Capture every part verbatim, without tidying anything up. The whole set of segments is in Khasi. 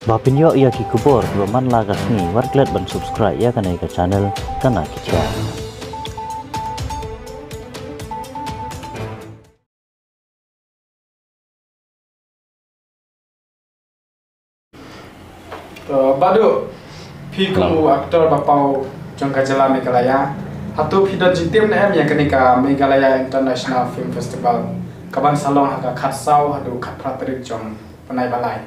Ba pynïoh ïa ki khubor ba man la ka sngi, wat klet ban subscribe ïa kane ka channel Tana Ki Khia. To, Bah Duh, phi kum u actor ba paw jong ka jylla Meghalaya, hato phi don jingtip ne em ïa kane ka Meghalaya International Film Festival, ka ban sa long ha ka khatsaw haduh khatphra tarik jong u bnai ba lai?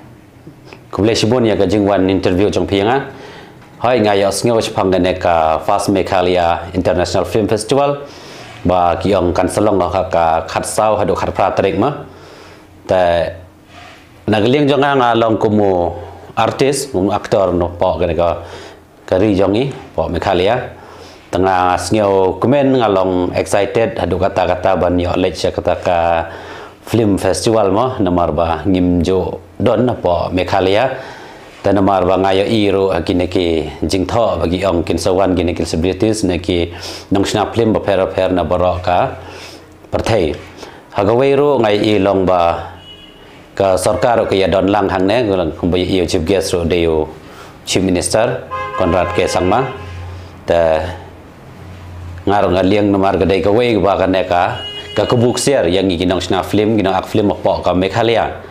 Khublei shibun ïa ka jingwan interview jong phi ïa nga. Hooid, nga ïohsngew shaphang kane ka First Meghalaya International Film Festival ba ki ong kan sa long ha ka khatsaw haduh khatphra tarik ma. Te na ka liang jong nga, nga long kum u artist, kum u actor napoh kane ka ka ri jong ngi, poh Meghalaya. Te nga sngewkmen, nga long excited haduh katta katta ban ïoh leit sha kata ka film festival mo, namar ba ngim ju don napoh Meghalaya. Te namar ba nga ïohi ruh ha kine ki jingthoh ba ki ong kin sa wan kine ki celebrities ne ki nongshna film bapher bapher na baroh ka pyrthei. Ha kawei ruh nga ïohi long ba ka sorkar ruh ka ïadon lang hangne, kumba ïohi u chief guest ruh dei u Chief Minister Conrad K Sangma. Te nga ruh nga liang namar ka dei kawei ba kane ka, ka kabu ksiar ïa ngi ki nongshna film, ki nong-act film hapoh ka Meghalaya,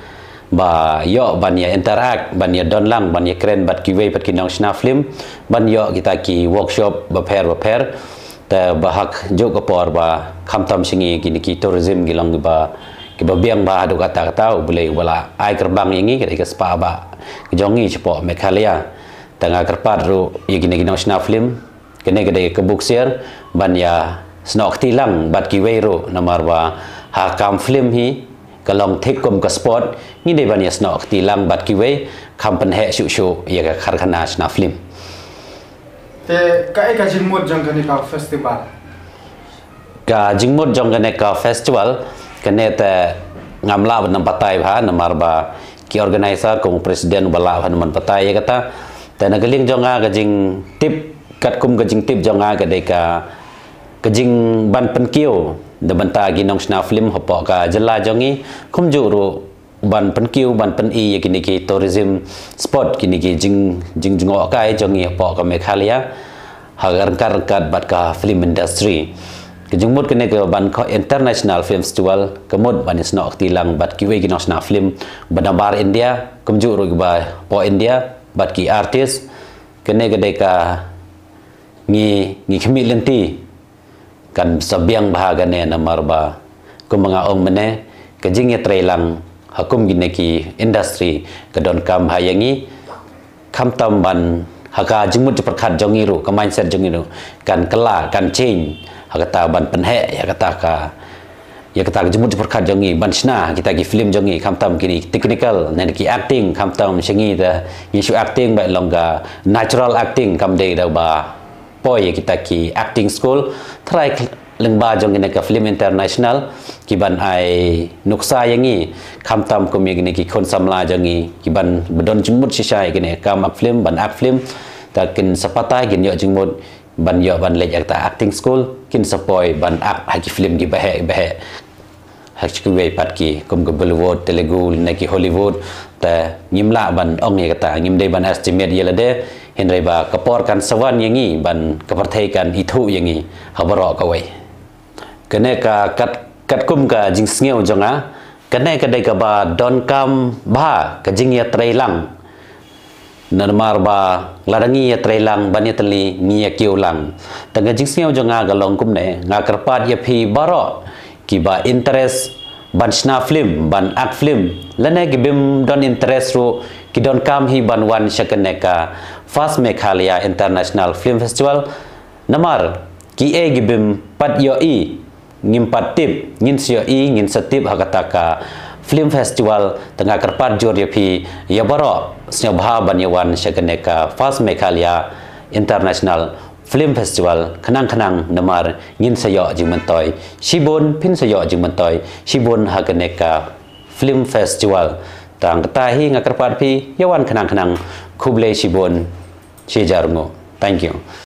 ba ïoh ban ïa interact, ban ïadon lang, ban ïakren bad kiwei pat ki nongshna film, ban ïoh kita ki workshop bapher bapher. Te ba ha kajuh ka por ba khamtam sha ngi kine ki tourism ki long kiba, kiba biang bha haduh katta katta, U Blei uba la ai kyrpang ïa ngi, ka dei ka spah bah ka jong ngi shapoh Meghalaya. Te nga kyrpad ruh ïa kine ki nongshna film, kane ka dei ka kabu ksiar ban ïa snoh kti lang bad kiwei ruh, namar ba ha ka kam film hi ka long thik kum ka sport, ngi dei ban ïa snoh kti lang bad kiwei, kham pynheh shuh shuh ïa ka karkhana shna film. Te kaei ka jingmut jong kane ka festival? Ka jingmut jong kane ka festival, kane te ngam lah ban batai bha, namar ba ki organizer kum u president uba lah ban batai ïa kata. Te na ka liang jong nga, ka jingtip, katkum ka jingtip jong nga, ka dei ka, ka jingban pynkiew na bynta ki nongshna film hapoh ka jylla jong ngi, kumjuh ruh ban pynkiew, ban pyni ïa kine ki tourism spot, kine ki jing, jingjngohkai jong ngi hapoh ka Meghalaya, ha ryngkat ryngkat bad ka film industry. Ka jingmut kane ka ban ka International Film Festival, ka mut ban ïa snoh kti lang bad kiwei ki nongshna film ba nabar India, kumjuh ruh kiba hapoh India, bad ki artist. Kane ka dei ka ngi, ngi khmih lynti kan sa biang bha kane, namar ba kumba nga ong mynne, ka jingïatreilang ha kum kine ki industry ka donkam bha ïa ngi, khamtam ban ha ka jingmut jingpyrkhat jong ngi ruh, ka mindset jong ngi ruh kan kylla, kan change ha kata ban pynheh ïa kata ka, ïa kata ka jingmut jingpyrkhat jong ngi ban shna kita ki film jong ngi, khamtam kine technical ne ki acting, khamtam sha ngi te ngi shu acting ba long ka natural acting, kam dei da ba poi ïa kita ki acting school. Trai lyngba jong kine ka film international ki ban ai nuksa ïa ngi, khamtam kum ïa kine ki khun samla jong ngi ki ban ba don jingmut shisha ïa kine ka kam act film, ban act film. Te kin sa patai, kin ïoh jingmut ban ïoh ban leit ïa kata acting school, kin sa poi ban act ha ki film kiba heh, kiba heh. Ha kiwei pat ki kum ka Bollywood, Telugu ne ki Hollywood. Te ngim lah ban ong ïa kata, ngim dei ban estimate ïa lade, hynrei ba ka por kan sa wan ïa ngi ban ka pyrthei kan ithuh ïa ngi ha baroh kawei. Kane ka kat, katkum ka jingsngew jong nga, kane ka dei kaba donkam bha ka jingïatreilang. Namar ba lada ngi ïatreilang ban ïatylli, ngi ïakiew lang. Tang ka jingsngew jong nga ka long kumne, nga kyrpad ïa phi baroh kiba interest ban shna film, ban act film, lane ki bym don interest ruh, ki donkam hi ban wan sha kane ka First Meghalaya International Film Festival. Namar kiei ki bym pat ïohi, ngim pat tip, ngin sa ïohi, ngin sa tip ha kata ka film festival. Te nga kyrpad jur ïa phi ïa baroh, sngewbha ban ïa wan sha kane ka First Meghalaya International Film Festival khnang khnang, namar ngin sa ïoh jingmyntoi shibun, phin sa ïoh jingmyntoi shibun ha kane ka film festival. Tang kata hi, nga kyrpad phi ïa wan khnang khnang. Khublei shibun. Shi hajar nguh. Thank you.